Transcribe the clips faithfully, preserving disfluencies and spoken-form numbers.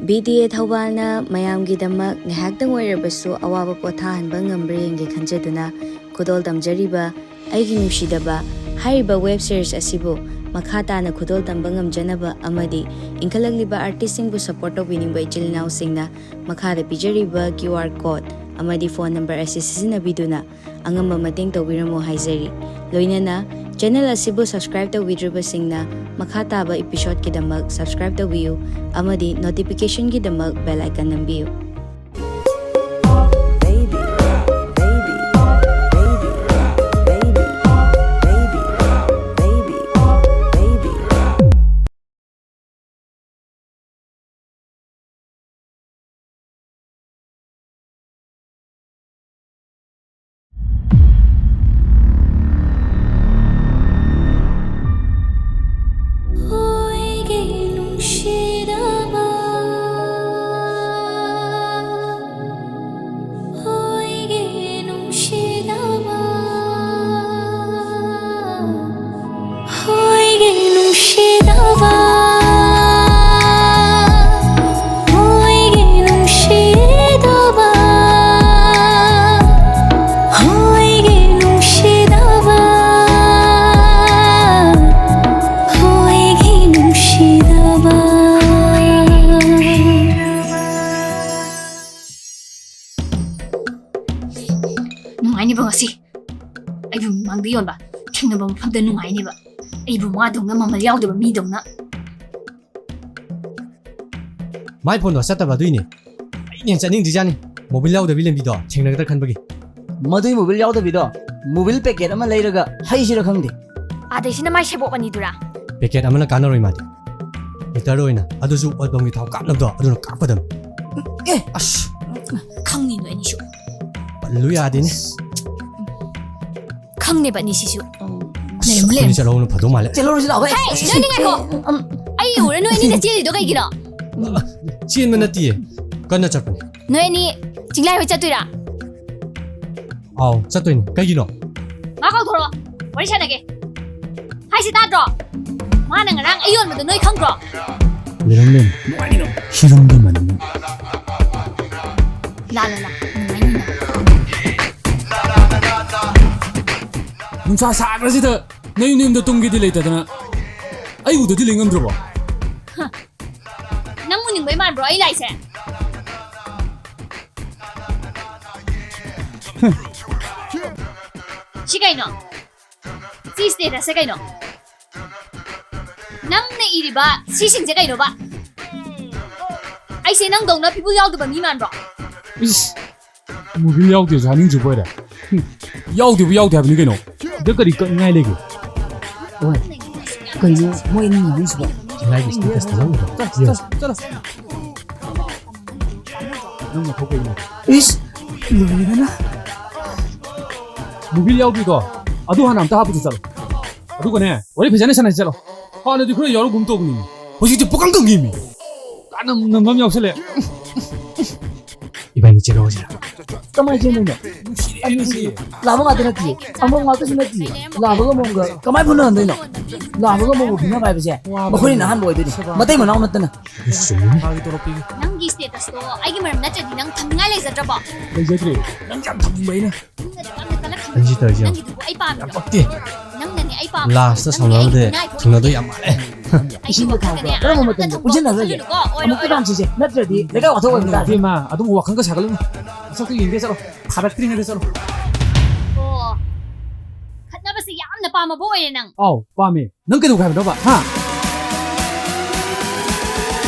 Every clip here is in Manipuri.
ꯕꯤ ꯇꯤ ꯑꯦ ꯊꯧꯕꯥꯜꯅ ꯃꯌꯥꯝꯒꯤꯗꯃꯛ ꯉꯥꯏꯍꯥꯛꯇꯪ ꯑꯣꯏꯔꯕꯁꯨ ꯑꯋꯥꯕ ꯄꯣꯊꯥꯍꯟꯕ ꯉꯝꯕ꯭ꯔꯥ ꯌꯦꯡꯒꯦ ꯈꯟꯖꯗꯨꯅ ꯈꯨꯗꯣꯜ ꯇꯝꯖꯔꯤꯕ ꯑꯩꯒꯤ ꯅꯨꯡꯁꯤꯗꯕ ꯍꯥꯏꯔꯤꯕ ꯋꯦꯕ ꯁꯤꯔꯤꯁ ꯑꯁꯤꯕꯨ ꯃꯈꯥ ꯇꯥꯅ ꯈꯨꯗꯣꯜ ꯇꯝꯕ ꯉꯝꯖꯅꯕ ꯑꯃꯗꯤ ꯏꯟꯈꯠꯂꯛꯂꯤꯕ ꯑꯥꯔꯇꯤꯁꯁꯤꯡꯕꯨ ꯁꯞꯄꯣꯔꯠ ꯇꯧꯕꯤꯅꯤꯡꯕ ꯏꯆꯤꯜ ꯏꯅꯥꯎꯁꯤꯡꯅ ꯃꯈꯥꯗ ꯄꯤꯖꯔꯤꯕ ꯀ꯭ꯌꯨ ꯑꯥꯔ ꯀꯣꯗ ꯑꯃꯗꯤ ꯐꯣꯟ ꯅꯝꯕꯔ ꯑꯁꯤ ꯁꯤꯖꯤꯟꯅꯕꯤꯗꯨꯅ ꯑꯉꯝꯕ ꯃꯇꯦꯡ ꯇꯧꯕꯤꯔꯝꯃꯨ ꯍꯥꯏꯖꯔꯤ꯫ ꯂꯣꯏꯅꯅ ꯆꯦꯅꯦꯜ ꯑꯁꯤꯕꯨ ꯁꯕꯁꯀ꯭ꯔꯥꯏꯕ ꯇꯧꯕꯤꯗ꯭ꯔꯤꯕꯁꯤꯡꯅ ꯃꯈꯥ ꯇꯥꯕ ꯏꯄꯤꯁꯣꯗꯀꯤꯗꯃꯛ ꯁꯕꯁꯀ꯭ꯔꯥꯏꯕ ꯇꯧꯕꯤꯌꯨ ꯑꯃꯗꯤ ꯅꯣꯇꯤꯐꯤꯀꯦꯁꯟꯒꯤꯗꯃꯛ ꯕꯦꯜ ꯑꯥꯏꯀꯟ ꯅꯝꯕꯤꯌꯨ꯫ ꯍꯣꯏꯒꯦ ꯅꯨꯡꯁꯤꯗꯕ, ꯍꯣꯏꯒꯦ ꯅꯨꯡꯁꯤꯗꯕ, ꯍꯣꯏꯒꯦ ꯅꯨꯡꯁꯤꯗꯕ, ꯍꯣꯏꯒꯦ ꯅꯨꯡꯁꯤꯗꯕ꯫ ꯅꯨꯡꯉꯥꯏꯅꯤꯕ ꯉꯁꯤ꯫ ꯑꯩꯕꯨ ꯃꯤꯃꯥꯡꯗ ꯌꯣꯟꯕ, ꯊꯦꯡꯅꯕ ꯃꯐꯝꯗ ꯅꯨꯡꯉꯥꯏꯅꯦꯕ꯫ ꯑꯩꯕꯨ ꯃꯥꯗꯧꯅ ꯃꯃꯜ ꯌꯥꯎꯗꯕ ꯃꯤꯗꯧꯅ꯫ ꯃꯥꯏ ꯐꯣꯟꯗꯣ ꯆꯠꯇꯕ ꯑꯗꯨꯏꯅꯦ꯫ ꯑꯩꯅ ꯍꯦꯟꯅ ꯆꯠꯅꯤꯡꯗ꯭ꯔꯤꯖꯥꯠꯅꯤ꯫ ꯃꯣꯕꯤꯜ ꯌꯥꯎꯗꯕꯤ ꯂꯝꯕꯤꯗꯣ ꯊꯦꯡꯅꯒꯗ꯭ꯔꯥ ꯈꯟꯕꯒꯤ꯫ ꯃꯗꯨꯏ ꯃꯣꯕꯤꯜ ꯌꯥꯎꯗꯕꯤꯗꯣ ꯃꯣꯕꯤꯜ ꯄꯦꯀꯦꯠ ꯑꯃ ꯂꯩꯔꯒ ꯍꯩꯁꯤꯔ ꯈꯪꯗꯦ꯫ ꯑꯥꯗꯩꯁꯤꯅ ꯃꯥꯏ ꯁꯦꯕꯣꯛ ꯑꯅꯤꯗꯨꯔꯥ? ꯄꯦꯀꯦꯠ ꯑꯃꯅ ꯀꯥꯟꯅꯔꯣꯏ ꯃꯥꯗꯤ꯫ ꯂꯤꯇꯔ ꯑꯣꯏꯅ, ꯑꯗꯨꯁꯨ ꯑꯣꯜꯄꯝꯒꯤ ꯊꯥꯎ ꯀꯥꯞꯅꯕꯗꯣ ꯑꯗꯨꯅ ꯀꯥꯞꯀꯗꯕꯅꯤ꯫ ꯑꯦ! ꯑꯁ! ꯈꯪꯅꯤ ꯅꯣꯏ ꯑꯅꯤꯁꯨ꯫ ꯄꯜꯂꯨ ꯌꯥꯗꯦꯅꯦ꯫ ꯈꯪꯅꯦꯕ ꯑꯅꯤꯁꯤꯁꯨ꯫ ꯂꯩꯔꯝꯃꯨ, ꯂꯩꯔꯝꯃꯨ꯫ ꯑꯩꯈꯣꯏꯅꯤ ꯆꯠꯍꯧꯕꯅ ꯐꯗꯧ ꯃꯥꯜꯂꯦ꯫ ꯆꯦꯜꯍꯧꯔꯁꯤ ꯂꯥꯛꯑꯣ꯫ ꯍꯦ! ꯅꯣꯏ ꯑꯅꯤ ꯉꯥꯏꯈꯣ꯫ ꯑꯝ꯫ ꯑꯩ ꯎꯔ ꯅꯣꯏ ꯑꯅꯤꯅ ꯆꯦꯜꯂꯤꯗꯣ ꯀꯩꯒꯤꯅꯣ? ꯆꯦꯟꯕ ꯅꯠꯇꯤꯌꯦ, ꯀꯟꯅ ꯆꯠꯄꯅꯦ꯫ ꯅꯣꯏ ꯑꯅꯤ ꯆꯤꯡꯂꯥꯏ ꯍꯣꯏ ꯆꯠꯇꯣꯏꯔꯥ? ꯑꯥꯎ, ꯆꯠꯇꯣꯏꯅꯦ꯫ ꯀꯩꯒꯤꯅꯣ? ꯃꯥ ꯀꯧꯊꯣꯔꯛꯑꯣ, ꯋꯥꯔꯤ ꯁꯥꯟꯅꯒꯦ꯫ ꯍꯥꯏꯁꯤ ꯇꯥꯗ꯭ꯔꯣ? ꯃꯥꯅ ꯉꯔꯥꯡ ꯑꯩ ꯌꯣꯟꯕꯗꯣ ꯅꯣꯏ ꯈꯪꯗ꯭ꯔꯣ? ꯂꯩꯔꯝ, ꯂꯩꯔꯝ꯫ ꯏꯔꯨꯝꯒꯤ ꯃꯅꯤꯅ꯫ ꯂꯥ, ꯂꯥ, ꯂꯥ꯫ ꯅꯨꯡꯉꯥꯏꯅꯤꯅ꯫ ꯅꯨꯡꯁꯥ ꯁꯥꯈ꯭ꯔꯁꯤꯗ ꯅꯌꯨꯝ ꯅꯌꯨꯝꯗ ꯇꯨꯝꯒꯦꯗꯤ ꯂꯩꯇꯗꯅ ꯑꯩ ꯎꯗꯗꯤ ꯂꯩ ꯉꯝꯗ꯭ꯔꯕꯣ? ꯍ꯫ ꯅꯪ ꯎꯅꯤꯡꯕꯩ ꯃꯥꯟꯕ꯭ꯔꯣ ꯑꯩ ꯂꯥꯛꯏꯁꯦ? ꯁꯤ ꯀꯩꯅꯣ? ꯁꯤ status ꯁꯦ ꯀꯩꯅꯣ? ꯅꯪꯅ ꯏꯔꯤꯕ ꯁꯤꯁꯤꯡꯁꯦ ꯀꯩꯅꯣꯕ? ꯑꯩꯁꯦ ꯅꯪꯗꯧꯅ ꯐꯤꯕꯨ ꯌꯥꯎꯗꯕ ꯃꯤ ꯃꯥꯟꯕ꯭ꯔꯣ? ꯏꯁ, ꯃꯨꯚꯤ ꯌꯥꯎꯗꯦꯁꯨ ꯍꯥꯏꯅꯤꯡꯗ꯭ꯔꯤꯕ ꯑꯣꯏꯔꯦ꯫ ꯍꯨꯝ, ꯌꯥꯎꯗꯦꯕꯨ ꯌꯥꯎꯗꯦ ꯍꯥꯏꯕꯅꯤ ꯀꯩꯅꯣ꯫ ꯁꯤꯗ ꯀꯔꯤ ꯀꯛꯅꯤꯡꯉꯥꯏ ꯂꯩꯒꯦ? ꯑꯣꯏ, ꯀꯩꯅꯣ ꯃꯣꯏ ꯑꯅꯤ ꯉꯥꯡꯅꯩꯁꯤꯕꯣ? ꯂꯥꯏꯒꯤ status ꯇ ꯂꯧꯔꯤꯕ? ꯆꯠꯂꯣ, ꯆꯠꯂꯣ, ꯆꯠꯂꯣ꯫ ꯅꯪ ꯃꯊꯧ ꯀꯩꯅꯣ? ꯏꯁ, ꯂꯣꯏꯔꯦꯗꯅ꯫ ꯃꯨꯚꯤ ꯌꯥꯎꯗ꯭ꯔꯤꯗꯣ ꯑꯗꯨ ꯍꯥꯟꯅ ꯑꯝꯇ ꯍꯥꯞꯄꯨꯁꯤ ꯆꯠꯂꯣ꯫ ꯑꯗꯨꯒꯅꯦ, ꯋꯥꯔꯤ ꯐꯖꯅ ꯁꯥꯟꯅꯁꯤ ꯆꯠꯂꯣ꯫ ꯍꯥꯟꯅꯗꯤ ꯈꯔ ꯌꯥꯎꯔꯒꯨꯝ ꯇꯧꯕꯅꯤ, ꯍꯧꯖꯤꯛꯇꯤ ꯄꯨꯀꯪ ꯀꯪꯉꯤꯃꯤ꯫ ꯀꯥꯟꯅ ꯅꯝꯕ ꯑꯃ ꯌꯥꯎꯁꯜꯂꯦ꯫ ꯏꯕꯥꯅꯤ ꯆꯦꯜꯍꯧꯁꯤꯔ? ꯀꯃꯥꯏ ꯆꯦꯟꯗꯣꯏꯅꯣ? ꯑꯅꯤꯁꯤ ꯂꯥꯕ ꯉꯥꯛꯇ ꯅꯠꯇꯦ, ꯑꯃꯣꯝ ꯉꯥꯛꯇꯁꯨ ꯅꯠꯇꯦ꯫ ꯂꯥꯕꯒ ꯑꯃꯣꯝꯒ ꯀꯃꯥꯏ ꯐꯨꯅꯍꯟꯗꯣꯏꯅꯣ? ꯂꯥꯕꯒ ꯑꯃꯣꯝꯒ ꯐꯨꯅꯕ ꯍꯥꯏꯕꯁꯦ ꯃꯈꯣꯏꯅ ꯑꯍꯥꯟꯕ ꯑꯣꯏꯗꯣꯏꯅꯤ, ꯃꯇꯩ ꯃꯅꯥꯎ ꯅꯠꯇꯅ꯫ ꯆꯨꯝꯃꯤ꯫ ꯅꯪꯒꯤ status ꯇꯣ ꯑꯩꯒꯤ ꯃꯔꯝ ꯅꯠꯇ꯭ꯔꯗꯤ ꯅꯪ ꯊꯝꯅꯤꯡꯉꯥꯏ ꯂꯩꯖꯗ꯭ꯔꯕꯣ? ꯂꯩꯖꯗ꯭ꯔꯦ꯫ ꯅꯪ ꯌꯥꯝ ꯊꯝꯅꯤꯡꯕ ꯑꯩꯅ꯫ ꯅꯪꯅ ꯑꯗꯨꯛ ꯌꯥꯝꯅ ꯀꯜꯂꯛꯈꯤꯕ ꯑꯩꯁꯦ ꯇꯧꯔꯤꯁꯦ ꯅꯪꯒꯤꯗꯨꯕꯨ ꯑꯩ ꯄꯥꯝꯃꯤꯔꯣ? ꯌꯥꯝ ꯄꯛꯇꯦ꯫ ꯅꯪꯅꯅꯦ ꯑꯩ ꯄꯥꯝꯃꯤ꯫ Last ꯇ ꯅꯪꯅꯅꯦ ꯑꯩ ꯁꯥꯎꯅꯕꯗ ꯊꯤꯅ ꯊꯨꯡꯅꯗꯣꯏ ꯌꯥꯝ ꯃꯥꯜꯂꯦ꯫ ꯑꯩꯒꯤ ꯏꯁꯤꯡꯗ ꯋꯥꯈꯜꯗꯅꯦ ꯊꯥꯎꯗꯣ ꯀꯔꯝꯕ ꯑꯔꯥꯟꯕ ꯃꯇꯝꯗ ꯊꯕꯛ ꯄꯨꯟꯁꯤꯟꯅꯈ꯭ꯔꯒꯦ? ꯈꯜꯂꯨꯅꯨꯀꯣ꯫ ꯑꯣꯏꯔꯣꯏ, ꯑꯃꯨꯛꯇ ꯑꯣꯏꯔꯣꯏ꯫ ꯄꯥꯝꯁꯤꯁꯦ, ꯅꯠꯇ꯭ꯔꯗꯤ ꯂꯩꯀꯥꯏ ꯋꯥꯊꯣꯛ ꯑꯣꯏꯕ ꯇꯥꯔꯦ꯫ ꯏꯕꯦꯝꯃ, ꯑꯗꯨꯝ ꯋꯥꯈꯜꯒ ꯁꯥꯒꯠꯂꯨꯅꯨ꯫ ꯃꯁꯛꯇꯣ ꯌꯦꯡꯒꯦ ꯆꯠꯂꯣ꯫ ꯐꯥꯔꯛꯇ꯭ꯔꯤꯉꯩꯗ ꯆꯠꯂꯣ꯫ ꯑꯣ, ꯈꯠꯅꯕꯁꯦ ꯌꯥꯝꯅ ꯄꯥꯝꯃꯕ ꯑꯣꯏꯔꯦ ꯅꯪ꯫ ꯑꯥꯎ, ꯄꯥꯝꯃꯦ꯫ ꯅꯪ ꯀꯩꯗꯧꯒꯦ ꯍꯥꯏꯕꯅꯣꯕ? ꯍꯥ?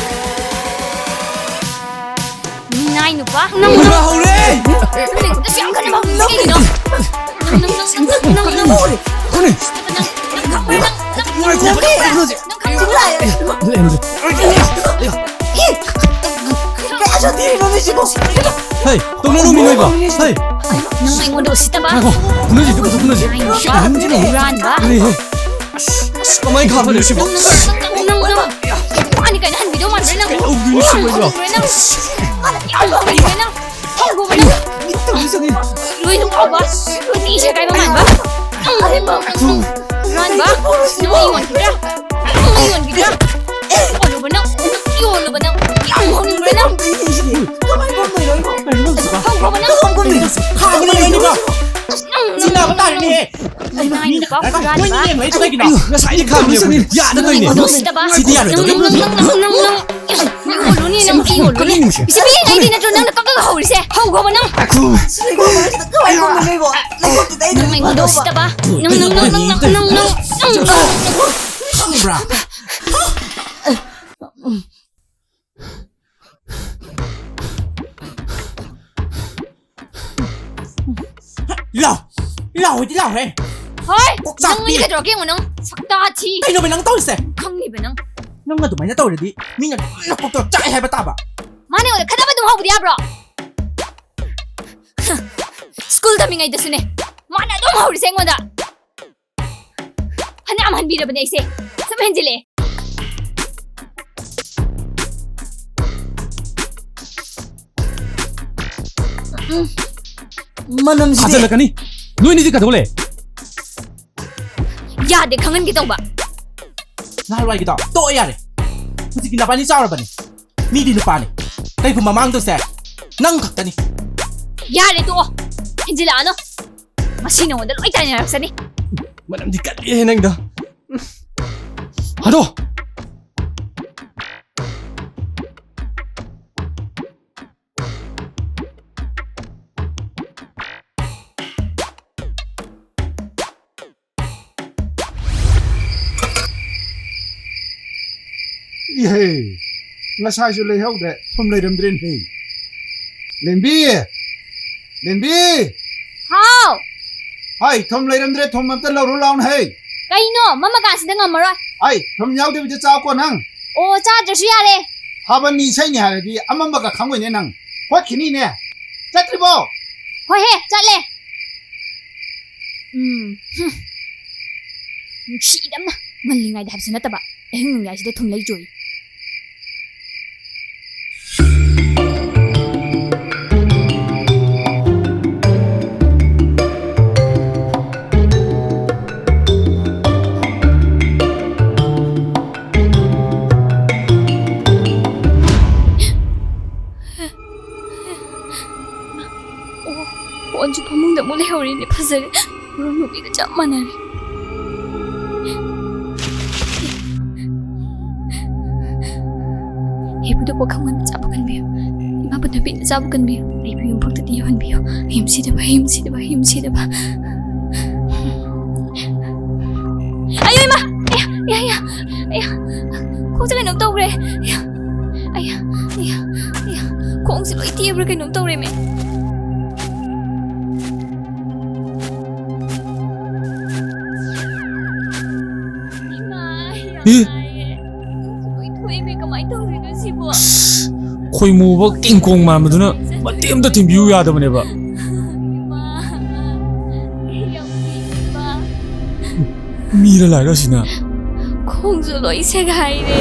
ꯃꯤꯅꯥꯏ ꯅꯨꯄꯥ, ꯅꯪ, ꯎꯅ ꯍꯧꯔꯦ! ꯅꯪ ꯑꯁ ꯌꯥꯝ ꯀꯟꯅ ꯃꯥꯡꯕꯁꯦ ꯀꯩꯒꯤꯅꯣ? ꯅꯪ, ꯅꯪ, ꯅꯪ, ꯅꯪ, ꯅꯪ, ꯅꯪ, ꯀꯩꯅꯣꯅꯦ? ꯅꯪ ꯈꯪꯕ꯭ꯔꯥ? ꯅꯪ, ꯅꯪ, ꯅꯪ, ꯅꯪ, ꯅꯪ, ꯅꯪ ꯈꯪꯕ꯭ꯔꯥ? ꯂꯩꯔꯝꯗꯦ꯫ ꯀꯌꯥ ꯁꯥꯊꯤꯔꯤꯅꯣꯅꯦ ꯁꯤꯕꯣ? ꯍꯩ, ꯇꯣꯛꯅꯔꯣ ꯃꯤꯅꯣꯏꯕ꯫ ꯍꯩ! ꯅꯪ ꯑꯩꯉꯣꯟꯗ ꯎꯁꯤꯠꯇꯕ? ꯉꯥꯏꯈꯣ, ꯐꯨꯅꯁꯤ, ꯐꯨꯅꯁꯤ, ꯐꯨꯅꯁꯤ꯫ ꯃꯤꯅꯥꯏ ꯅꯨꯄꯥ, ꯍꯨꯔꯥꯟꯕ꯫ ꯍꯩ, ꯍꯩ꯫ ꯑꯁ, ꯀꯃꯥꯏꯅ ꯈꯥꯝꯗꯣꯏꯅꯣ ꯁꯤꯕꯣ? ꯅꯪ, ꯅꯪ, ꯅꯪ, ꯅꯪ, ꯅꯪ, ꯅꯨꯄꯥꯅꯤ ꯀꯥꯏꯅ ꯍꯟꯕꯤꯗꯧ ꯃꯥꯟꯕ꯭ꯔꯥ ꯅꯪ? ꯀꯩꯗꯧꯗꯣꯏꯅꯣ ꯁꯤꯕꯣ ꯑꯩꯕꯣ? ꯅꯪ, ꯅꯪ, ꯅꯪ, ꯅꯪ, ꯅꯪ, ꯃꯤꯠꯇ ꯂꯣꯏ ꯆꯪꯉꯦ꯫ ꯂꯣꯏꯅ ꯉꯥꯎꯕ, ꯅꯨꯄꯤ ꯁꯦꯒꯥꯏꯕ ꯃꯥꯟꯕ꯫ ꯅꯪ, ꯅꯪ, ꯅꯪ, ꯅꯪ, ꯍꯨꯔꯥꯟꯕ, ꯅꯪ ꯌꯣꯟꯈꯤꯗ꯭ꯔꯥ? ꯅꯪ ꯌꯣꯟꯈꯤꯗ꯭ꯔꯥ? ꯌꯣꯜꯂꯨꯕ ꯅꯪ, ꯌꯣꯜꯂꯨꯕ ꯅꯪ, ꯌꯥꯝ ꯅꯨꯄꯥ ꯐꯨꯔꯥꯟꯕ꯫ ꯃꯣꯏꯅ ꯌꯦꯡꯂꯛꯏꯗꯣ ꯀꯩꯒꯤꯅꯣ? ꯉꯁꯥꯏꯗꯤ ꯈꯥꯝꯃꯤ꯫ ꯌꯥꯗꯗꯣꯏꯅꯦ꯫ ꯎꯁꯤꯠꯇꯕ꯫ ꯁꯤꯗꯤ ꯌꯥꯔꯣꯏꯗꯧꯔꯤ꯫ ꯅꯪ, ꯅꯪ, ꯅꯪ, ꯅꯪ, ꯅꯪ, ꯅꯪ꯫ ꯑꯩ ꯑꯣꯜꯂꯨꯅꯤ, ꯅꯪ ꯑꯩ ꯑꯣꯜꯂꯨꯅꯤ꯫ ꯀꯔꯤꯅꯣ ꯁꯤ? ꯁꯤ ꯃꯤ ꯉꯥꯏꯗꯤ ꯅꯠꯇ꯭ꯔꯣ ꯅꯪꯅ ꯀꯛꯀꯒ ꯍꯧꯔꯤꯁꯦ? ꯍꯧꯈ꯭ꯔꯕ ꯅꯪ? ꯅꯪ ꯑꯩꯉꯣꯟꯗ ꯎꯁꯤꯠꯇꯕ꯫ ꯅꯪ, ꯅꯪ, ꯅꯪ, ꯅꯪ, ꯅꯪ, ꯅꯪ, ꯅꯪ, ꯅꯪ, ꯅꯪ꯫ ꯈꯪꯕ꯭ꯔꯥ? ꯂꯥꯎ! ꯂꯥꯎ, ꯍꯣꯏꯗꯤ ꯂꯥꯎꯍꯦ! ꯍꯣꯏ! ꯀꯣꯛ ꯆꯥꯛꯄꯤ! ꯅꯪ ꯑꯣꯏꯅ ꯀꯩꯗꯧꯔꯒꯦ ꯌꯦꯡꯉꯣ ꯅꯪ? ꯁꯛꯇꯥ ꯊꯤ! ꯀꯩꯅꯣꯕ ꯅꯪ ꯇꯧꯔꯤꯁꯦ? ꯈꯪꯅꯤꯕ ꯅꯪ꯫ ꯅꯪ ꯑꯗꯨꯃꯥꯏꯅ ꯇꯧꯔꯗꯤ ꯃꯤꯅ ꯂꯣꯏꯅ ꯀꯣꯛꯇꯣ ꯆꯥꯛꯑꯦ ꯍꯥꯏꯕ ꯇꯥꯕ꯫ ꯃꯥꯅ ꯑꯩꯉꯣꯟꯗ ꯈꯠꯅꯕ ꯑꯗꯨꯝ ꯍꯧꯕꯗꯤ ꯌꯥꯕ꯭ꯔꯣ? ꯁ꯭ꯀꯨꯜ ꯇꯝꯃꯤꯉꯩꯗꯁꯨꯅꯦ, ꯃꯥꯅ ꯑꯗꯨꯝ ꯍꯧꯔꯤꯁꯦ ꯑꯩꯉꯣꯟꯗ꯫ ꯐꯅꯌꯥꯝ ꯍꯟꯕꯤꯔꯕꯅꯦ ꯑꯩꯁꯦ꯫ ꯁꯨꯝ ꯍꯦꯟꯖꯤꯜꯂꯛꯑꯦ꯫ ꯎꯝ꯫ ꯃꯅꯝꯁꯤꯗꯤ꯫ ꯊꯥꯖꯤꯜꯂꯛꯀꯅꯤ꯫ ꯅꯣꯏꯅꯤꯗꯤ ꯀꯩꯗꯧ ꯂꯩ? ꯌꯥꯗꯦ, ꯈꯪꯍꯟꯒꯦ ꯇꯧꯕ꯫ ꯅꯍꯥꯟꯋꯥꯏꯒꯤꯗꯣ ꯇꯣꯛꯑꯣ ꯌꯥꯔꯦ꯫ ꯍꯧꯖꯤꯛꯇꯤ ꯅꯕꯥꯅꯤ ꯆꯥꯎꯔꯕꯅꯤ꯫ ꯃꯤꯗꯤ ꯅꯨꯄꯥꯅꯤ꯫ ꯀꯩꯒꯨꯝꯕ ꯃꯥꯡꯗꯣꯏꯁꯦ ꯅꯪ ꯈꯛꯇꯅꯤ꯫ ꯌꯥꯔꯦ, ꯇꯣꯛꯑꯣ꯫ ꯍꯦꯟꯖꯤꯜꯂꯛꯑꯅꯨ꯫ ꯉꯁꯤ ꯅꯉꯣꯟꯗ ꯂꯣꯏ ꯇꯥꯏꯅꯔꯛꯁꯅꯤ꯫ ꯃꯅꯝꯗꯤ ꯀꯜꯂꯤꯍꯦ ꯅꯪꯗꯣ꯫ ꯍꯥꯗꯣ! ꯏꯍꯦ, ꯉꯁꯥꯏꯁꯨ ꯂꯩꯍꯧꯗ꯭ꯔꯦ, ꯊꯨꯝ ꯂꯩꯔꯝꯗ꯭ꯔꯦꯅꯦꯍꯦ꯫ ꯂꯦꯝꯕꯤ! ꯂꯦꯝꯕꯤ! ꯍꯥꯎ! ꯍꯥꯏ, ꯊꯨꯝ ꯂꯩꯔꯝꯗ꯭ꯔꯦ, ꯊꯨꯝ ꯑꯝꯇ ꯂꯧꯔꯨ ꯂꯥꯎꯅꯦꯍꯦ꯫ ꯀꯩꯅꯣ, ꯃꯝꯃ ꯀꯥꯟꯁꯤꯗ ꯉꯝꯃꯔꯣꯏ꯫ ꯍꯥꯏ, ꯊꯨꯝ ꯌꯥꯎꯗꯕꯤꯗ ꯆꯥꯎꯀꯣ ꯅꯪ꯫ ꯑꯣ, ꯆꯥꯗ꯭ꯔꯁꯨ ꯌꯥꯔꯦ꯫ ꯊꯥꯕꯜꯅꯤ ꯏꯁꯩꯅꯤ ꯍꯥꯏꯔꯗꯤ ꯑꯃꯝꯕꯒ ꯈꯪꯉꯣꯏꯅꯦ ꯅꯪ꯫ ꯍꯣꯠꯈꯤꯅꯤꯅꯦ꯫ ꯆꯠꯇ꯭ꯔꯤꯕꯣ? ꯍꯣꯏꯍꯦ, ꯆꯠꯂꯦ꯫ ꯎꯝ, ꯍꯨꯝ꯫ ꯅꯨꯡꯁꯤꯗꯝꯅ ꯉꯜꯂꯤꯉꯩꯗ ꯍꯥꯏꯕꯁꯨ ꯅꯠꯇꯕ, ꯑꯍꯤꯡ ꯅꯣꯡꯌꯥꯏꯁꯤꯗ ꯊꯨꯝ ꯂꯩ ꯆꯣꯏ꯫ ꯑꯣ, ꯐꯣꯟꯁꯨ ꯐꯃꯨꯡꯗ ꯑꯃꯨꯛ ꯂꯩꯍꯧꯔꯤꯅꯦ, ꯐꯖꯔꯦ꯫ ꯃꯔꯨꯞ ꯅꯨꯄꯤꯒ ꯆꯞ ꯃꯥꯟꯅꯔꯦ꯫ ꯍꯦꯕꯨꯗ ꯄꯣꯛꯈꯝ ꯉꯟꯅ ꯆꯥꯕ ꯀꯟꯕꯤꯌꯨ꯫ ꯏꯃꯥꯕꯨ ꯅꯨꯄꯤꯅ ꯆꯥꯕ ꯀꯟꯕꯤꯌꯨ꯫ ꯑꯩꯕꯨ ꯌꯨꯝꯐꯝꯗ ꯌꯧꯍꯟꯕꯤꯌꯨ꯫ ꯌꯨꯝꯁꯤꯗꯕ, ꯌꯨꯝꯁꯤꯗꯕ, ꯌꯨꯝꯁꯤꯗꯕ꯫ ꯑꯌꯣ ꯏꯃꯥ! ꯑꯌꯥ, ꯑꯌꯥ, ꯑꯌꯥ, ꯑꯌꯥ꯫ ꯈꯣꯡꯁꯦ ꯀꯩꯅꯣꯝ ꯇꯧꯈ꯭ꯔꯦ꯫ ꯑꯌꯥ, ꯑꯌꯥ, ꯑꯌꯥ, ꯑꯌꯥ꯫ ꯈꯣꯡꯁꯦ ꯂꯣꯏ ꯇꯦꯛꯑꯕ꯭ꯔꯥ ꯀꯩꯅꯣꯝ ꯇꯧꯔꯦꯃꯦ꯫ ꯏꯃꯥ, ꯌꯥꯝ ꯏ? ꯅꯥꯏꯌꯦ꯫ ꯈꯣꯡꯁꯦ ꯂꯣꯏ ꯊꯣꯛꯑꯦꯃꯦ, ꯀꯃꯥꯏꯅ ꯇꯧꯗꯣꯏꯅꯣ ꯁꯤꯕꯣ? ꯑꯁ, ꯈꯣꯏꯃꯨꯕ ꯀꯤꯡ ꯀꯣꯡ ꯃꯥꯟꯕꯗꯨꯅ ꯃꯇꯦꯛ ꯑꯝꯇ ꯊꯤꯟꯕꯤꯌꯨ ꯌꯥꯗꯕꯅꯦꯕ꯫ ꯏꯃꯥ, ꯌꯥꯝ ꯀꯤꯕ꯫ ꯃꯤꯔ ꯂꯥꯏꯔ ꯑꯁꯤꯅ? ꯈꯣꯡꯁꯨ ꯂꯣꯏ ꯁꯦꯒꯥꯏꯔꯦ꯫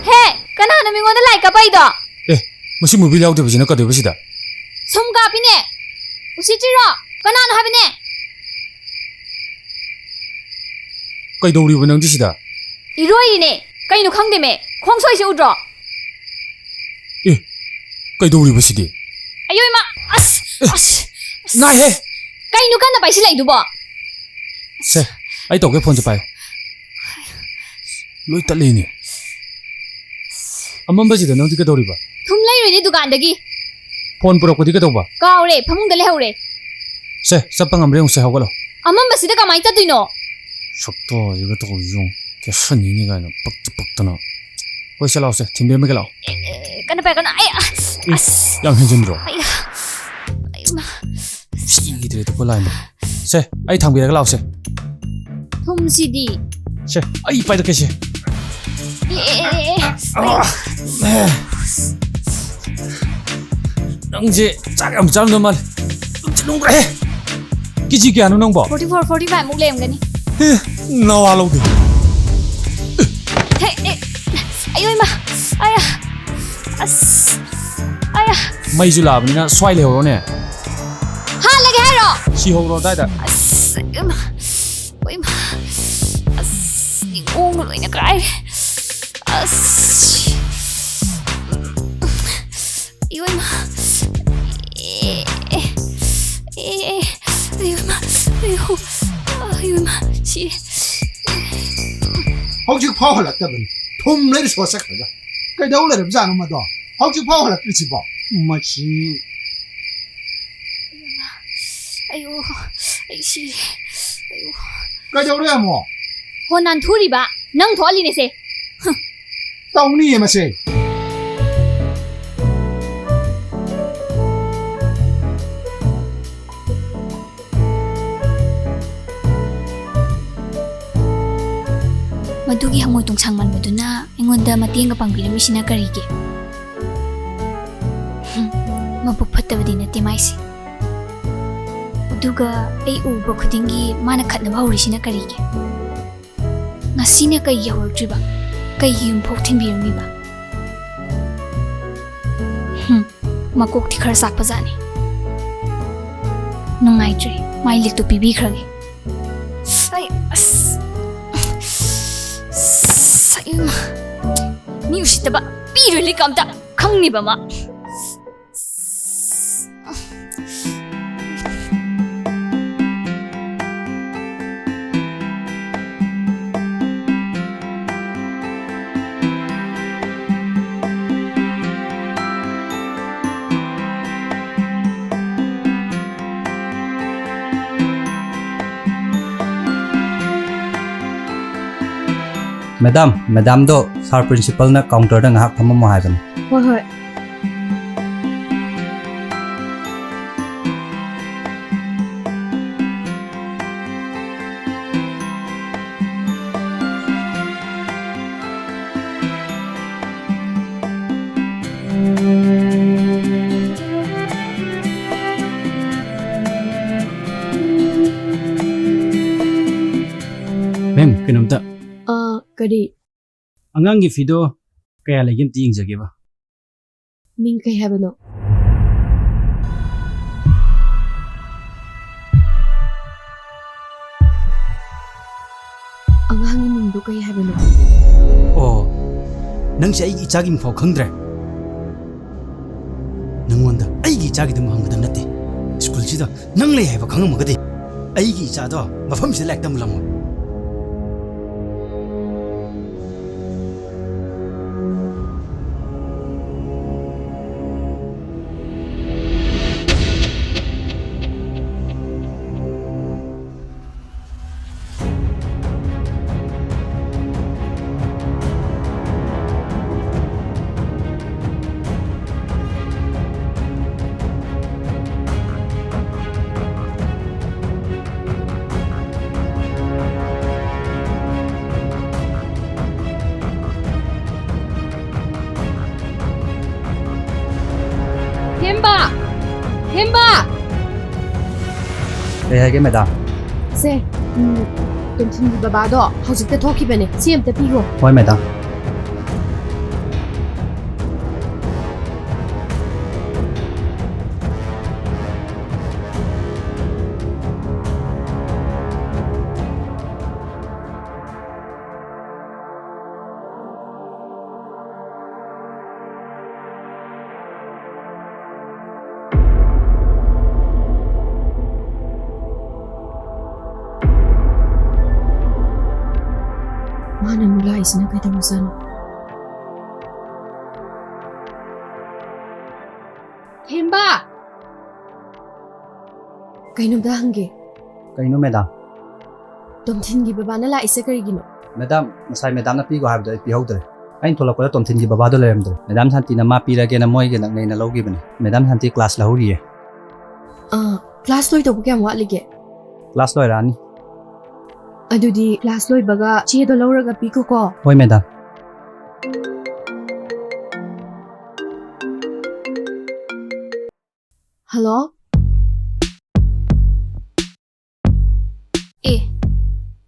ꯍꯦ, ꯀꯅꯥꯅꯣ ꯃꯤꯉꯣꯟꯗ ꯂꯥꯏ ꯀꯞꯄꯛꯏꯗꯣ? ꯑꯦ, ꯃꯁꯤ ꯃꯣꯕꯤꯜ ꯌꯥꯎꯗꯕꯁꯤꯅ ꯀꯩꯗꯧꯕ ꯁꯤꯗ? ꯁꯨꯝ ꯀꯥꯞꯄꯤꯅꯦ꯫ ꯎꯁꯤꯠꯇ꯭ꯔꯤꯔꯣ? ꯀꯅꯥꯅꯣ ꯍꯥꯏꯕꯅꯦ? ꯀꯩꯗꯧꯔꯤꯕ ꯅꯪꯗꯤ ꯁꯤꯗ? ꯏꯔꯣꯏꯔꯤꯅꯦ꯫ ꯀꯩꯅꯣ ꯈꯪꯗꯦꯃꯦ꯫ ꯈꯣꯡ ꯁꯣꯏꯁꯦ ꯎꯗ꯭ꯔꯣ? ꯑꯦ, ꯀꯩꯗꯧꯔꯤꯕ ꯁꯤꯗꯤ? ꯑꯌꯣ ꯏꯃꯥ! ꯑꯁ! ꯑꯦ, ꯑꯁ! ꯑꯁ! ꯅꯥꯏꯍꯦ! ꯀꯩꯅꯣ ꯀꯟꯅ ꯄꯥꯏꯁꯤꯜꯂꯛꯏꯗꯨꯕꯣ? ꯁꯦ, ꯑꯩ ꯇꯧꯒꯦ, ꯐꯣꯟꯁꯦ ꯄꯥꯏꯌꯨ꯫ ꯂꯣꯏ ꯇꯠꯂꯦꯅꯦ꯫ ꯑꯃꯝꯕꯁꯤꯗ ꯅꯪꯗꯤ ꯀꯩꯗꯧꯔꯤꯕ? ꯊꯨꯝ ꯂꯩꯔꯨꯏꯅꯦ ꯗꯨꯀꯥꯟꯗꯒꯤ꯫ ꯐꯣꯟ ꯄꯨꯔꯛꯄꯗꯤ ꯀꯩꯗꯧꯕ? ꯀꯥꯎꯔꯦ, ꯐꯃꯨꯡꯗ ꯂꯩꯍꯧꯔꯦ꯫ ꯁꯦ, ꯆꯠꯄ ꯉꯝꯕ꯭ꯔꯥ ꯌꯦꯡꯉꯨꯁꯦ, ꯍꯧꯒꯠꯂꯣ꯫ ꯑꯃꯝꯕꯁꯤꯗ ꯀꯃꯥꯏꯅ ꯆꯠꯇꯣꯏꯅꯣ? ꯁꯛꯇꯣꯁꯤꯒ ꯇꯧꯔꯤꯁꯤ ꯌꯦꯡꯉꯨ, ꯀꯦꯁꯟꯅꯤꯅꯤ ꯀꯥꯏꯅ, ꯄꯛꯇ ꯄꯛꯇꯅ꯫ ꯍꯣꯏ, ꯁꯦ, ꯂꯥꯛꯑꯣꯁꯦ, ꯊꯤꯟꯕꯤꯔꯝꯃꯒꯦ ꯂꯥꯛꯑꯣ꯫ ꯑꯦ, ꯑꯦ, ꯀꯟꯅ ꯄꯥꯏ, ꯀꯟꯅ, ꯑꯩ, ꯑꯁ, ꯑꯦ, ꯑꯁ꯫ ꯌꯥꯝ ꯍꯦꯟꯖꯤꯟꯗ꯭ꯔꯣ? ꯑꯩ, ꯑꯩ, ꯃꯥ꯫ ꯁꯤꯈꯤꯗ꯭ꯔꯦ, ꯇꯨꯀꯣ ꯂꯥꯏꯅ꯫ ꯁꯦ, ꯑꯩ ꯊꯥꯡꯕꯤꯔꯒ ꯂꯥꯛꯑꯣꯁꯦ꯫ ꯊꯨꯝꯁꯤꯗꯤ꯫ ꯁꯦ, ꯑꯩ ꯄꯥꯏꯔꯛꯀꯦꯁꯦ꯫ ꯑꯦ, ꯑꯦ, ꯑꯦ, ꯑꯦ, ꯑꯦ꯫ ꯑꯥ, ꯑꯦ꯫ ꯅꯪꯁꯦ ꯆꯥꯛ ꯌꯥꯝ ꯆꯥꯔꯝꯗꯧ ꯃꯥꯜꯂꯦ꯫ ꯂꯨꯝꯁꯨ ꯂꯨꯝꯈ꯭ꯔꯦ꯫ ꯀꯦꯖꯤ ꯀꯌꯥꯅꯣ ꯅꯪꯕꯣ? Forty four, forty five ꯃꯨꯛ ꯂꯩꯔꯝꯒꯅꯤ꯫ ꯑꯦ, ꯅꯋꯥ ꯂꯧꯗꯦ꯫ ꯍꯦ, ꯑꯦ, ꯑꯌꯣ ꯏꯃꯥ, ꯑꯌꯥ, ꯑꯁ, ꯑꯌꯥ꯫ ꯃꯩꯁꯨ ꯂꯥꯛꯑꯕꯅꯤꯅ ꯁ꯭ꯋꯥꯏ ꯂꯩꯍꯧꯔꯣꯅꯦ꯫ ꯍꯥꯜꯂꯒꯦ ꯍꯥꯏꯔꯣ? ꯁꯤꯍꯧꯔꯣ ꯑꯗꯥꯏꯗ꯫ ꯑꯁ, ꯏꯃꯥ, ꯏꯃꯥ, ꯑꯁ, ꯅꯤꯡꯈꯣꯡꯒ ꯂꯣꯏꯅ ꯀꯥꯏꯔꯦ꯫ ꯑꯁ꯫ ꯏꯌꯣ ꯏꯃꯥ꯫ ꯑꯦ, ꯑꯦ, ꯑꯦ, ꯑꯦ, ꯑꯌꯣ ꯏꯃꯥ, ꯑꯌꯣ꯫ ꯐꯥꯎꯍꯜꯂꯛꯇꯕꯅꯤ꯫ ꯊꯨꯝ ꯂꯩꯔ ꯁꯣ ꯆꯠꯈ꯭ꯔꯒ꯫ ꯀꯩꯗꯧ ꯂꯩꯔꯕꯖꯥꯠꯅꯣ ꯃꯗꯣ? ꯍꯧꯖꯤꯛ ꯐꯥꯎꯍꯜꯂꯛꯇ꯭ꯔꯤꯁꯤꯕꯣ? ꯃꯁꯤ꯫ ꯑꯌꯣ, ꯑꯩ ꯁꯤꯔꯦ꯫ ꯑꯌꯣ꯫ ꯀꯩꯗꯧꯔꯦ ꯑꯃꯨꯛ? ꯍꯣ, ꯅꯥꯟꯊꯨꯔꯤꯕ꯫ ꯅꯪ ꯊꯣꯛꯍꯜꯂꯤꯅꯦꯁꯦ꯫ ꯇꯧꯅꯤꯌꯦ ꯃꯁꯦ꯫ ꯃꯗꯨꯒꯤ ꯍꯪꯉꯣꯏ ꯇꯣꯡꯁꯥꯡ ꯃꯥꯟꯕꯗꯨꯅ ꯑꯩꯉꯣꯟꯗ ꯃꯇꯦꯡꯒ ꯄꯥꯡꯕꯤꯔꯝꯃꯤꯁꯤꯅ ꯀꯔꯤꯒꯤ? ꯍꯨꯝ, ꯃꯕꯨꯛ ꯐꯠꯇꯕꯗꯤ ꯅꯠꯇꯦ ꯃꯥꯏꯁꯦ꯫ ꯑꯗꯨꯒ ꯑꯩ ꯎꯕ ꯈꯨꯗꯤꯡꯒꯤ ꯃꯥꯅ ꯈꯠꯅꯕ ꯍꯧꯔꯤꯁꯤꯅ ꯀꯔꯤꯒꯤ? ꯉꯁꯤꯅ ꯀꯩꯒꯤ ꯍꯧꯔꯛꯇ꯭ꯔꯤꯕ? ꯀꯩꯒꯤ ꯌꯨꯝꯐꯥꯎ ꯊꯤꯟꯕꯤꯔꯝꯃꯤꯕ? ꯍꯨꯝ, ꯃꯀꯣꯛꯇꯤ ꯈꯔ ꯆꯥꯛꯄꯖꯥꯠꯅꯤ꯫ ꯅꯨꯡꯉꯥꯏꯇ꯭ꯔꯦ, ꯃꯥꯏ ꯂꯤꯛꯇꯣ ꯄꯤꯕꯤꯈ꯭ꯔꯒꯦ꯫ ꯑꯩ, ꯑꯁ, ꯑꯁ, ꯏꯃꯥ꯫ ꯃꯤ ꯎꯁꯤꯠꯇꯕ, ꯄꯤꯔꯣꯏ ꯂꯤꯛ ꯑꯝꯇ, ꯈꯪꯅꯤꯕ ꯃꯥ꯫ ꯃꯦꯗꯥꯝ, ꯃꯦꯗꯥꯝꯗꯣ ꯁꯥꯔ ꯄ꯭ꯔꯤꯟꯁꯤꯄꯜꯅ ꯀꯥꯎꯟꯇꯔꯗ ꯉꯥꯏꯍꯥꯛ ꯐꯝꯃꯝꯃꯣ ꯍꯥꯏꯕꯅꯤ꯫ ꯍꯣꯏ, ꯍꯣꯏ꯫ ꯃꯦꯝ, ꯀꯩꯅꯣꯝꯇ꯫ ꯑꯥ, ꯀꯔꯤ? ꯑꯉꯥꯡꯒꯤ ꯐꯤꯗꯣ ꯀꯌꯥ ꯂꯩꯒꯦ ꯑꯝꯇ ꯌꯦꯡꯖꯒꯦꯕ꯫ ꯃꯤꯡ ꯀꯩ ꯍꯥꯏꯕꯅꯣ? ꯑꯉꯥꯡꯒꯤ ꯃꯤꯡꯗꯣ ꯀꯩ ꯍꯥꯏꯕꯅꯣ? ꯑꯣ, ꯅꯪꯁꯦ ꯑꯩꯒꯤ ꯏꯆꯥꯒꯤ ꯃꯤꯡꯐꯥꯎ ꯈꯪꯗ꯭ꯔꯦ? ꯅꯪꯉꯣꯟꯗ ꯑꯩꯒꯤ ꯏꯆꯥꯒꯤꯗꯃꯛ ꯍꯪꯒꯗꯕ ꯅꯠꯇꯦ꯫ ꯁ꯭ꯀꯨꯜꯁꯤꯗ ꯅꯪ ꯂꯩ ꯍꯥꯏꯕ ꯈꯪꯉꯝꯃꯒꯗꯤ ꯑꯩꯒꯤ ꯏꯆꯥꯗꯣ ꯃꯐꯝꯁꯤꯗ ꯂꯥꯏꯔꯤꯛ ꯇꯝꯂꯝꯃꯣꯏ꯫ ꯍꯦꯝꯕ! ꯍꯦꯝꯕ! ꯀꯩ ꯍꯥꯏꯒꯦ, ꯃꯦꯗꯥꯝ? ꯁꯦ, ꯎꯝ, ꯇꯣꯝꯊꯤꯟꯒꯤ ꯕꯕꯥꯗꯣ ꯍꯧꯖꯤꯛꯇ ꯊꯣꯛꯈꯤꯕꯅꯦ꯫ ꯁꯤ ꯑꯝꯇ ꯄꯤꯈꯣ꯫ ꯍꯣꯏ, ꯃꯦꯗꯥꯝ꯫ ꯃꯥꯅ ꯑꯃꯨꯛ ꯂꯥꯛꯏꯁꯤꯅ ꯀꯩꯗꯧꯔꯖꯥꯠꯅꯣ? ꯍꯦꯝꯕ! ꯀꯩꯅꯣꯝꯇ ꯍꯪꯒꯦ꯫ ꯀꯩꯅꯣ, ꯃꯦꯗꯥꯝ? ꯇꯣꯝꯊꯤꯟꯒꯤ ꯕꯕꯥꯅ ꯂꯥꯛꯏꯁꯦ ꯀꯔꯤꯒꯤꯅꯣ? ꯃꯦꯗꯥꯝ, ꯉꯁꯥꯏ ꯃꯦꯗꯥꯝꯅ ꯄꯤꯈꯣ ꯍꯥꯏꯕꯗꯣ ꯑꯩ ꯄꯤꯍꯧꯗ꯭ꯔꯦ꯫ ꯑꯩꯅ ꯊꯣꯛꯂꯛꯄꯗ ꯇꯣꯝꯊꯤꯟꯒꯤ ꯕꯕꯥꯗꯣ ꯂꯩꯔꯝꯗ꯭ꯔꯦ꯫ ꯃꯦꯗꯥꯝ ꯁꯥꯟꯇꯤꯅ ꯃꯥ ꯄꯤꯔꯒꯦꯅ ꯃꯣꯏꯒꯤ ꯅꯛꯅꯩꯅ ꯂꯧꯈꯤꯕꯅꯦ꯫ ꯃꯦꯗꯥꯝ ꯁꯥꯟꯇꯤ ꯀ꯭ꯂꯥꯁ ꯂꯧꯍꯧꯔꯤꯌꯦ꯫ ꯑꯥ, ꯀ꯭ꯂꯥꯁ ꯂꯣꯏꯗꯧꯕ ꯀꯌꯥꯝ ꯋꯥꯠꯂꯤꯒꯦ? ꯀ꯭ꯂꯥꯁ ꯂꯣꯏꯔꯛꯑꯅꯤ꯫ ꯑꯗꯨꯗꯤ ꯀ꯭ꯂꯥꯁ ꯂꯣꯏꯕꯒ ꯆꯦꯗꯣ ꯂꯧꯔꯒ ꯄꯤꯈꯣꯀꯣ꯫ ꯍꯣꯏ, ꯃꯦꯗꯥꯝ꯫ ꯍꯜꯂꯣ? ꯑꯦ,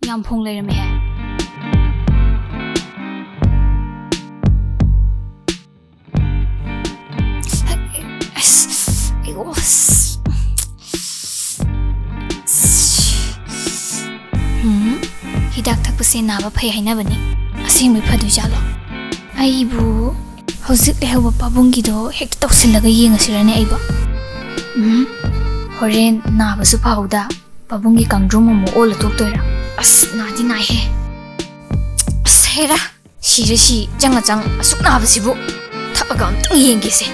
ꯌꯥꯝ ꯐꯣꯡ ꯂꯩꯔꯝꯃꯦꯍꯦ꯫ ꯑꯁ, ꯑꯩꯌꯣ, ꯑꯁ꯫ ꯎꯝ, ꯍꯤꯗꯥꯛ ꯊꯛꯄꯁꯦ ꯅꯥꯕ ꯐꯩ ꯍꯥꯏꯅꯕꯅꯤ꯫ ꯑꯁꯦꯡꯕꯩ ꯐꯗꯣꯏ ꯖꯥꯠꯂꯣ? ꯑꯩꯕꯨ ꯍꯧꯖꯤꯛ ꯂꯩꯍꯧꯕ ꯄꯥꯕꯨꯡꯒꯤꯗꯣ ꯍꯦꯛꯇ ꯇꯧꯁꯤꯜꯂꯒ ꯌꯦꯡꯉꯁꯤꯔꯅꯦ ꯑꯩꯕꯣ? ꯎꯝ, ꯍꯣꯔꯦꯟ ꯅꯥꯕꯁꯨ ꯐꯍꯧꯗ, ꯄꯥꯕꯨꯡꯒꯤ ꯀꯥꯡꯗ꯭ꯔꯨꯝ ꯑꯃꯨꯛ ꯑꯣꯜꯂ ꯊꯣꯛꯇꯣꯏꯔꯥ? ꯑꯁ, ꯅꯥꯗꯤ ꯅꯥꯏꯍꯦ꯫ ꯑꯁ, ꯍꯦꯔꯥ, ꯁꯤꯔꯦ ꯁꯤ, ꯆꯪꯉ ꯆꯪ ꯑꯁꯨꯛ ꯅꯥꯕꯁꯤꯕꯨ꯫ ꯊꯛꯑꯒ ꯑꯝꯇꯪ ꯌꯦꯡꯒꯦꯁꯦ꯫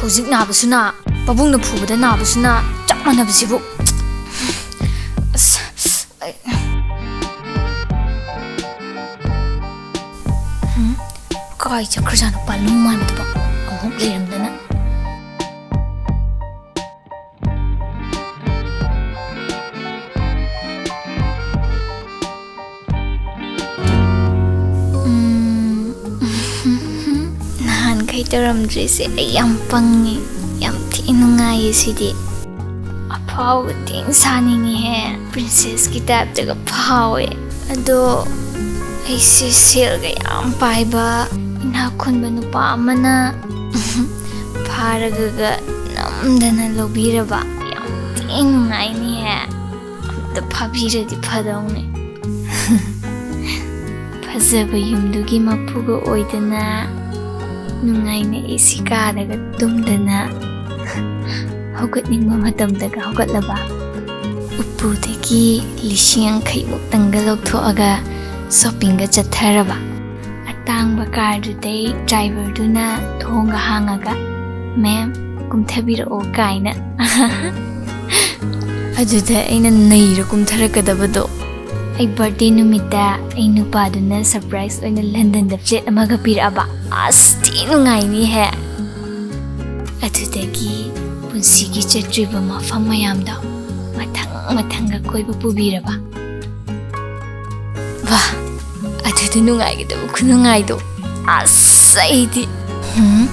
ꯍꯧꯖꯤꯛ ꯅꯥꯕꯁꯨ ꯅꯥ, ꯄꯥꯕꯨꯡꯅ ꯐꯨꯕꯗ ꯅꯥꯕꯁꯨ ꯅꯥ, ꯆꯞ ꯃꯥꯟꯅꯕꯁꯤꯕꯨ꯫ ꯑꯁ, ꯑꯩ-, ꯎꯝ? ꯀꯥꯏ ꯆꯠꯈ꯭ꯔꯖꯥꯠꯅꯣ ꯄꯥꯜꯂꯨ ꯃꯥꯟꯕꯗꯨꯕꯣ? ꯑꯃꯨꯛ ꯂꯩꯔꯝꯗꯅ꯫ ꯎꯝ, ꯅꯍꯥꯟꯈꯩ ꯇꯧꯔꯝꯗ꯭ꯔꯤꯁꯦ ꯑꯩ ꯌꯥꯝ ꯄꯪꯉꯤ꯫ ꯌꯥꯝ ꯊꯤ ꯅꯨꯡꯉꯥꯏꯌꯦ ꯁꯤꯗꯤ꯫ ꯑꯐꯥꯎꯕ ꯊꯤ ꯁꯥꯅꯤꯡꯉꯤꯍꯦ꯫ ꯄ꯭ꯔꯤꯟꯁꯦꯁꯀꯤ ꯇꯥꯏꯞꯇꯒ ꯐꯥꯎꯋꯦ꯫ ꯑꯗꯣ ꯑꯩꯁꯦ ꯁꯦꯜꯒ ꯌꯥꯝ ꯄꯥꯏꯕ ꯏꯅꯥꯛ ꯈꯨꯟꯕ ꯅꯨꯄꯥ ꯑꯃꯅ ꯐꯥꯔꯒꯒ ꯅꯝꯗꯅ ꯂꯧꯕꯤꯔꯕ꯫ ꯌꯥꯝ ꯊꯤ ꯅꯨꯡꯉꯥꯏꯅꯤꯍꯦ꯫ ꯑꯝꯇ ꯐꯥꯕꯤꯔꯗꯤ ꯐꯗꯧꯅꯦ꯫ ꯐꯖꯕ ꯌꯨꯝꯗꯨꯒꯤ ꯃꯄꯨꯒ ꯑꯣꯏꯗꯅ, ꯅꯨꯡꯉꯥꯏꯅ ꯑꯦ ꯁꯤ ꯀꯥꯗꯒ ꯇꯨꯝꯗꯅ, ꯍꯧꯒꯠꯅꯤꯡꯕ ꯃꯇꯝꯗꯒ ꯍꯧꯒꯠꯂꯕ, ꯎꯄꯨꯗꯒꯤ ꯂꯤꯁꯤꯡ ꯌꯥꯡꯈꯩꯃꯨꯛꯇꯪꯒ ꯂꯧꯊꯣꯛꯑꯒ ꯁꯣꯞꯄꯤꯡꯒ ꯆꯠꯊꯔꯕ꯫ ꯑꯇꯥꯡꯕ ꯀꯥꯔꯗꯨꯗꯩ ꯗ꯭ꯔꯥꯏꯚꯔꯗꯨꯅ ꯊꯣꯡꯒ ꯍꯥꯡꯉꯒ, "ꯃꯦꯝ, ꯀꯨꯝꯊꯕꯤꯔꯛꯑꯣ" ꯀꯥꯏꯅ꯫ ꯑꯗꯨꯗ ꯑꯩꯅ ꯅꯩꯔ ꯀꯨꯝꯊꯔꯛꯀꯗꯕꯗꯣ꯫ ꯑꯩ ꯕꯥꯔꯗꯦ ꯅꯨꯃꯤꯠꯇ ꯑꯩ ꯅꯨꯄꯥꯗꯨꯅ ꯁꯔꯄ꯭ꯔꯥꯏꯖ ꯑꯣꯏꯅ ꯂꯟꯗꯟꯗ ꯐ꯭ꯂꯦꯠ ꯑꯃꯒ ꯄꯤꯔꯛꯑꯕ꯫ ꯑꯁ, ꯊꯤ ꯅꯨꯡꯉꯥꯏꯅꯤꯍꯦ꯫ ꯑꯗꯨꯗꯒꯤ ꯄꯨꯟꯁꯤꯒꯤ ꯆꯠꯇ꯭ꯔꯤꯕ ꯃꯐꯝ ꯃꯌꯥꯝꯗꯣ ꯃꯊꯪ ꯃꯊꯪꯒ ꯀꯣꯏꯕ ꯄꯨꯕꯤꯔꯕ꯫ ꯋꯥ, ꯑꯗꯨꯗ ꯅꯨꯡꯉꯥꯏꯒꯗꯕ ꯈꯨꯅꯨꯡꯉꯥꯏꯗꯣ꯫ ꯑꯁ, ꯑꯩꯗꯤ꯫ ꯍꯨꯝ?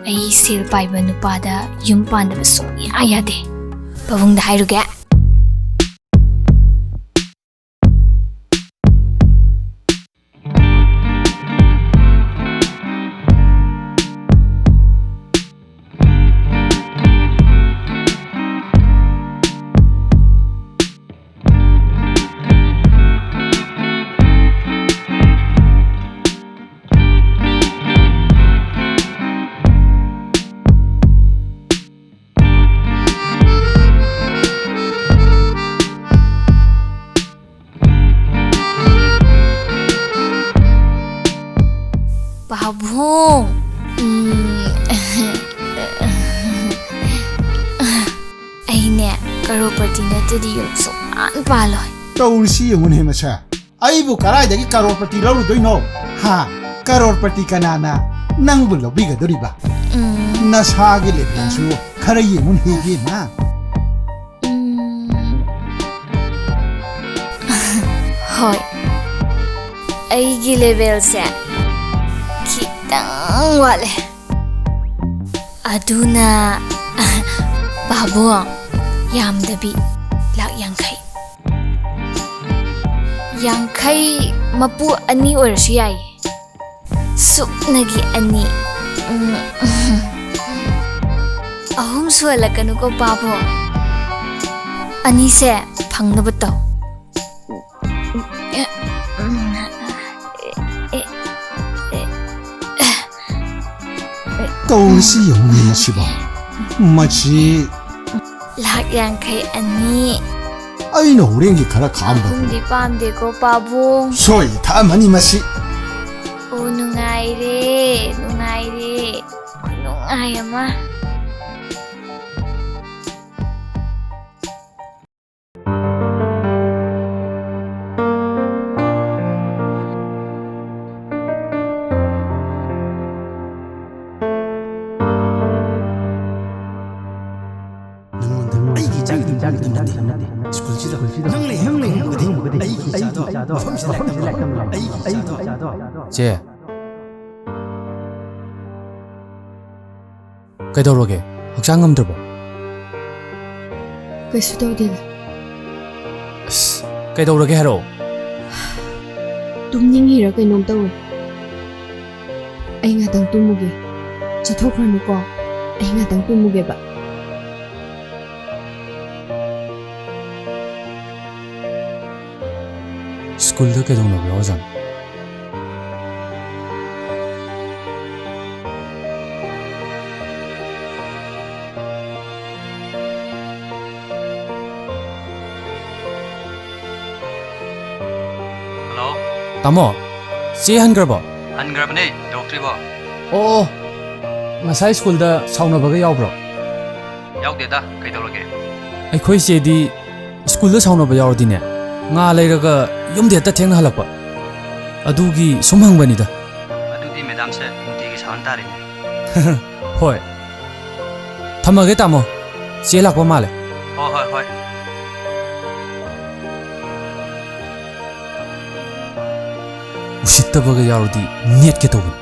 ꯑꯩ ꯁꯦꯜ ꯄꯥꯏꯕ ꯅꯨꯄꯥꯗ ꯌꯨꯝ ꯄꯥꯟꯗꯕ ꯁꯨꯡꯌꯥ ꯌꯥꯗꯦ꯫ ꯄꯥꯕꯨꯡꯗ ꯍꯥꯏꯔꯨꯒꯦ꯫ ꯄꯥꯕꯨꯡ, ꯎꯝ, ꯑꯩꯅꯦ ꯀꯔꯣꯔꯄꯇꯤ ꯅꯠꯇ꯭ꯔꯗꯤ ꯌꯨꯝ ꯁꯨꯡꯄꯥꯟ ꯄꯥꯜꯂꯣꯏ꯫ ꯇꯧꯔꯤꯁꯤ ꯌꯦꯡꯉꯨꯅꯦ ꯃꯁꯦ꯫ ꯑꯩꯕꯨ ꯀꯗꯥꯏꯗꯒꯤ ꯀꯔꯣꯔꯄꯇꯤ ꯂꯧꯔꯨꯗꯣꯏꯅꯣ? ꯍꯥ? ꯀꯔꯣꯔꯄꯇꯤ ꯀꯅꯥꯅ ꯅꯪꯕꯨ ꯂꯧꯕꯤꯒꯗꯣꯔꯤꯕ? ꯎꯝ꯫ ꯅꯁꯥꯒꯤ ꯂꯦꯚꯦꯜꯁꯨ ꯈꯔ ꯌꯦꯡꯉꯨꯅꯦ ꯏꯕꯦꯝꯃ꯫ ꯎꯝ꯫ ꯍꯣꯏ, ꯑꯩꯒꯤ ꯂꯦꯚꯦꯜꯁꯦ ꯈꯤꯇꯪ ꯋꯥꯠꯂꯦ꯫ ꯑꯗꯨꯅ, ꯄꯥꯕꯨꯡ, ꯌꯥꯝꯗꯕꯤ ꯂꯥꯛ ꯌꯥꯡꯈꯩ꯫ ꯌꯥꯡꯈꯩ ꯃꯄꯨ ꯑꯅꯤ ꯑꯣꯏꯔꯁꯨ ꯌꯥꯏꯌꯦ꯫ ꯁꯨꯞꯅꯒꯤ ꯑꯅꯤ꯫ ꯎꯝ, ꯑꯍꯨꯝ ꯁꯨꯍꯜꯂꯛꯀꯅꯨꯀꯣ, ꯄꯥꯕꯨꯡ꯫ ꯑꯅꯤꯁꯦ ꯐꯪꯅꯕ ꯇꯧ꯫ ꯇꯧꯔꯤꯁꯤ ꯌꯦꯡꯉꯨꯅꯦ ꯃꯁꯤꯕꯣ꯫ ꯃꯁꯤ ꯂꯥꯛ ꯌꯥꯡꯈꯩ ꯑꯅꯤ꯫ ꯑꯩꯅ ꯍꯣꯔꯦꯟꯒꯤ ꯈꯔ ꯈꯥꯛꯑꯝꯕꯗꯨ꯫ ꯑꯍꯨꯝꯗꯤ ꯄꯥꯝꯗꯦꯀꯣ, ꯄꯥꯕꯨꯡ꯫ ꯁꯣꯏ ꯊꯛꯑꯝꯃꯅꯤ ꯃꯁꯤ꯫ ꯑꯣ, ꯅꯨꯡꯉꯥꯏꯔꯦ, ꯅꯨꯡꯉꯥꯏꯔꯦ꯫ ꯈꯨꯅꯨꯡꯉꯥꯏ ꯑꯃ꯫ ꯅꯪꯉꯣꯟꯗ ꯑꯩꯒꯤ ꯏꯆꯥꯒꯤ ꯑꯗꯨꯝ ꯅꯠꯇꯦ꯫ ꯁ꯭ꯀꯨꯜꯁꯤꯗ ꯅꯪ ꯂꯩꯍꯦꯝ ꯂꯩꯍꯦꯝꯕꯗꯤ ꯑꯩꯒꯤ ꯏꯆꯥꯗꯣ ꯃꯐꯝꯁꯤꯗ ꯂꯥꯏꯔꯤꯛ ꯇꯝꯕ ꯑꯩꯒꯤ ꯏꯆꯥꯗꯣ꯫ ꯆꯦ, ꯀꯩꯗꯧꯔꯒꯦ? ꯍꯛꯆꯥꯡ ꯉꯝꯗ꯭ꯔꯕꯣ? ꯀꯩꯁꯨ ꯇꯧꯗꯦꯗ꯫ ꯑꯁ, ꯀꯩꯗꯧꯔꯒꯦ ꯍꯥꯏꯔꯛꯑꯣ꯫ ꯇꯨꯝꯅꯤꯡꯉꯤꯔ ꯀꯩꯅꯣꯝ ꯇꯧꯔꯦ꯫ ꯑꯩ ꯉꯥꯛꯇꯪ ꯇꯨꯝꯃꯨꯒꯦ꯫ ꯆꯠꯊꯣꯛꯈ꯭ꯔꯅꯨꯀꯣ꯫ ꯑꯩ ꯉꯥꯛꯇꯪ ꯇꯨꯝꯃꯨꯒꯦꯕ꯫ ꯁ꯭ꯀꯨꯜꯗ ꯀꯩꯗꯧꯅꯕ ꯌꯥꯎꯔꯖꯥꯠꯅꯣ? ꯍꯜꯂꯣ꯫ ꯇꯥꯃꯣ, ꯆꯦ ꯍꯟꯈ꯭ꯔꯕꯣ? ꯍꯟꯈ꯭ꯔꯕꯅꯦ, ꯌꯧꯔꯛꯇ꯭ꯔꯤꯕꯣ? ꯑꯣ, ꯑꯣ꯫ ꯉꯁꯥꯏ ꯁ꯭ꯀꯨꯜꯗ ꯁꯥꯎꯅꯕꯒ ꯌꯥꯎꯕ꯭ꯔꯣ? ꯌꯥꯎꯗꯦꯗ, ꯀꯩꯗꯧꯔꯒꯦ? ꯑꯩꯈꯣꯏ ꯆꯦꯗꯤ ꯁ꯭ꯀꯨꯜꯗ ꯁꯥꯎꯅꯕ ꯌꯥꯎꯔꯗꯤꯅꯦ, ꯉꯥ ꯂꯩꯔꯒ ꯌꯨꯝꯗ ꯍꯦꯛꯇ ꯊꯦꯡꯅ ꯍꯜꯂꯛꯄ꯫ ꯑꯗꯨꯒꯤ ꯁꯨꯝ ꯍꯪꯕꯅꯤꯗ꯫ ꯑꯗꯨꯗꯤ ꯃꯦꯗꯥꯝꯁꯦ ꯅꯨꯡꯇꯤꯒꯤ ꯁꯥꯎꯍꯟ ꯇꯥꯔꯦꯅꯦ꯫ ꯍꯣꯏ꯫ ꯊꯝꯃꯒꯦ, ꯇꯥꯃꯣ꯫ ꯆꯦ ꯂꯥꯛꯄ ꯃꯥꯜꯂꯦ꯫ ꯍꯣꯏ, ꯍꯣꯏ, ꯍꯣꯏ꯫ ꯎꯁꯤꯠꯇꯕꯒ ꯌꯥꯎꯔꯗꯤ ꯅꯦꯠꯀꯦ ꯇꯧꯕꯅꯤ꯫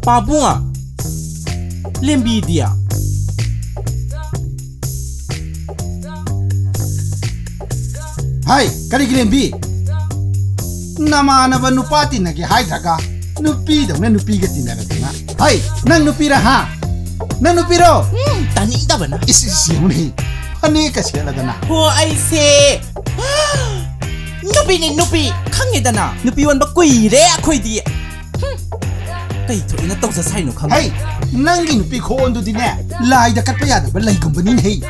ꯄꯥꯕꯨꯡ, ꯂꯦꯝꯕꯤꯗꯤ? ꯍꯥꯏ, ꯀꯔꯤꯒꯤ ꯂꯦꯝꯕꯤ? ꯅꯃꯥꯟꯅꯕ ꯅꯨꯄꯥ ꯇꯤꯟꯅꯒꯦ ꯍꯥꯏꯗ꯭ꯔꯒ ꯅꯨꯄꯤꯗꯧꯅ ꯅꯨꯄꯤꯒ ꯇꯤꯟꯅꯔꯗꯅ꯫ ꯍꯥꯏ, ꯅꯪ ꯅꯨꯄꯤꯔ ꯍꯥ? ꯅꯪ ꯅꯨꯄꯤꯔꯣ? ꯎꯝ, ꯇꯥꯅꯤꯡꯗꯕꯅ꯫ ꯏꯁ, ꯏꯁ, ꯌꯦꯡꯉꯨꯅꯦ꯫ ꯐꯅꯦꯛꯀ ꯁꯦꯠꯂꯗꯅ꯫ ꯍꯣ, ꯑꯩꯁꯦ ꯅꯨꯄꯤꯅꯦ, ꯅꯨꯄꯤ꯫ ꯈꯪꯉꯦꯗꯅ, ꯅꯨꯄꯤ ꯑꯣꯟꯕ ꯀꯨꯏꯔꯦ ꯑꯩꯈꯣꯏꯗꯤ꯫ ꯍꯨꯝ, ꯀꯩ ꯊꯣꯛꯏꯅ ꯇꯧꯖ ꯁꯥꯏꯅꯣ ꯈꯪꯗꯦ꯫ ꯍꯩ, ꯅꯪꯒꯤ ꯅꯨꯄꯤ ꯈꯣꯟꯗꯨꯗꯤꯅꯦ, ꯂꯥꯏꯗ ꯀꯠꯄ ꯌꯥꯗꯕ ꯂꯩꯒꯨꯝꯕꯅꯤꯅꯦ ꯍꯩ꯫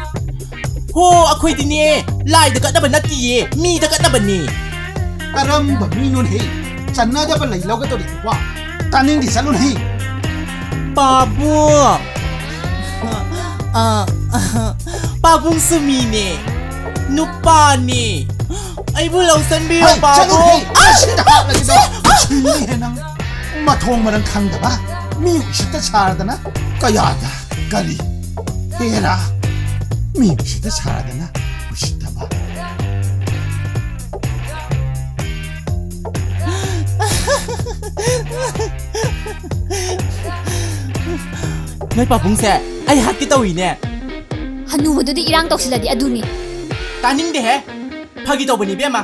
ꯍꯣ, ꯑꯩꯈꯣꯏꯗꯤꯅꯦ, ꯂꯥꯏꯗ ꯀꯠꯅꯕ ꯅꯠꯇꯤꯌꯦ, ꯃꯤꯗ ꯀꯠꯅꯕꯅꯦ꯫ ꯀꯔꯝꯕ ꯃꯤꯅꯣꯅꯦ ꯍꯩ? ꯆꯟꯅꯗꯕ ꯂꯩ ꯂꯧꯒꯗꯧꯔꯤꯕ? ꯇꯥꯅꯤꯡꯗꯦ, ꯆꯠꯂꯨꯅꯦ ꯍꯩ꯫ ꯄꯥꯕꯨꯡ꯫ ꯑ, ꯑ, ꯄꯥꯕꯨꯡꯁꯨ ꯃꯤꯅꯦ, ꯅꯨꯄꯥꯅꯦ꯫ ꯑꯩꯕꯨ ꯂꯧꯁꯟꯕꯤꯌꯣ, ꯍꯩ, ꯆꯠꯂꯨ, ꯄꯥꯕꯨꯡ꯫ ꯍꯩ, ꯑꯁꯤꯗ ꯍꯥꯠꯂꯒꯦꯗꯣ꯫ ꯁꯤꯅꯤꯍꯦ ꯅꯪ꯫ ꯃꯊꯣꯡ ꯃꯔꯝ ꯈꯪꯗꯕ꯫ ꯃꯤ ꯎꯁꯤꯠꯇ ꯁꯥꯔꯗꯅ ꯀꯌꯥꯗ ꯀꯔꯤ? ꯍꯦꯔꯥ꯫ ꯃꯤ ꯎꯁꯤꯠꯇ ꯁꯥꯔꯗꯅ ꯎꯁꯤꯠꯇꯕ꯫ ꯅꯣꯏ ꯄꯥꯕꯨꯡꯁꯦ ꯑꯩ ꯍꯥꯠꯀꯦ ꯇꯧꯏꯅꯦ꯫ ꯍꯅꯨꯕꯗꯨꯗꯤ ꯏꯔꯥꯡ ꯇꯧꯁꯤꯜꯂꯗꯤ ꯑꯗꯨꯅꯤ꯫ ꯇꯥꯅꯤꯡꯗꯦꯍꯦ꯫ ꯐꯥꯒꯤ ꯇꯧꯕꯅꯤ, ꯏꯕꯦꯝꯃ꯫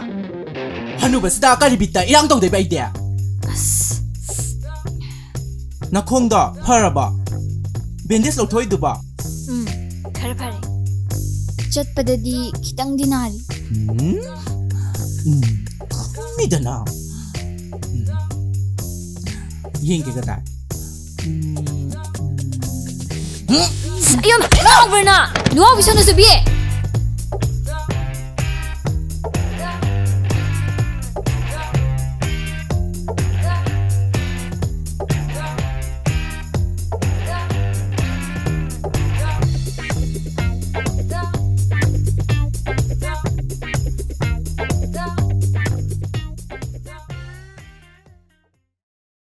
ꯍꯅꯨꯕꯁꯤꯗ ꯀꯔꯤ ꯕꯤꯠꯇ ꯏꯔꯥꯡ ꯇꯧꯗꯣꯏꯕ ꯑꯩꯗꯤ? ꯑꯁ꯫ ꯅꯈꯣꯡꯗꯣ ꯐꯔꯕꯣ? ꯕꯦꯟꯗꯦꯖ ꯂꯧꯊꯣꯛꯏꯗꯨꯕꯣ? ꯎꯝ, ꯈꯔ ꯐꯔꯦ꯫ ꯆꯠꯄꯗꯗꯤ ꯈꯤꯇꯪꯗꯤ ꯅꯥꯔꯤ꯫ ꯎꯝ? ꯎꯝ, ꯈꯪꯉꯤꯗꯅ꯫ ꯎꯝ꯫ ꯌꯦꯡꯒꯦ ꯀꯗꯥꯏ? ꯎꯝ, ꯎꯝ꯫ ꯑꯌꯣ, ꯂꯥꯎꯕ꯭ꯔꯅ? ꯂꯨꯍꯥꯎꯕꯤ ꯁꯣꯟꯅꯖꯕꯤ!